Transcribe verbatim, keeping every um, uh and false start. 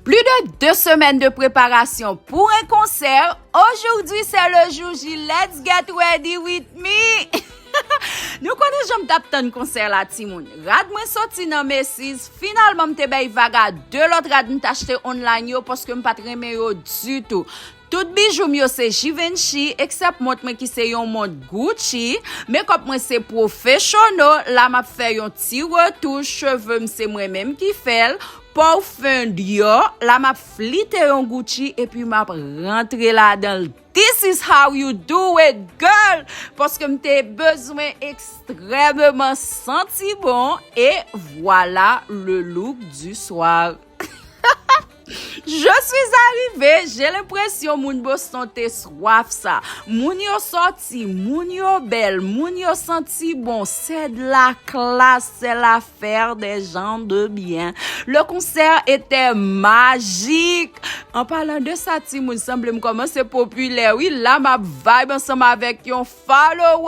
Plus de deux semaines de préparation pour un concert. Aujourd'hui, c'est le jour J. Let's get ready with me. Nou konnen jan m t ap tann konsè la, timoun. Rad mwen soti nan Macy's. Finalman, m te bay vag a de lòt rad m t achte online yo paske m pa t renmen yo ditou. Tout bijou m yo se Givenchy, eksèp mont mwen ki se yon mont Gucci. Makeup mwen se Professional. La m ap fè yon ti retouch. Cheve m se mwen menm ki fè l. Parfum Dior. La m ap flite yon Gucci epi m ap rantre ladan l. This is how you do it, girl! Paske m te bezwen ekstrèmeman santi bon. Et voilà le look du soir. Je suis arrivée, j'ai l'impression moun Boston te swaf sa. Moun yo sòti, moun yo bèl, moun yo santi bon. C'est de la classe, c'est l'affaire des gens de bien. Le concert était magique. An palan de sa, timoun, sanble m kòmanse popilè, wi. La m ap vibe ansanm avèk yon follower.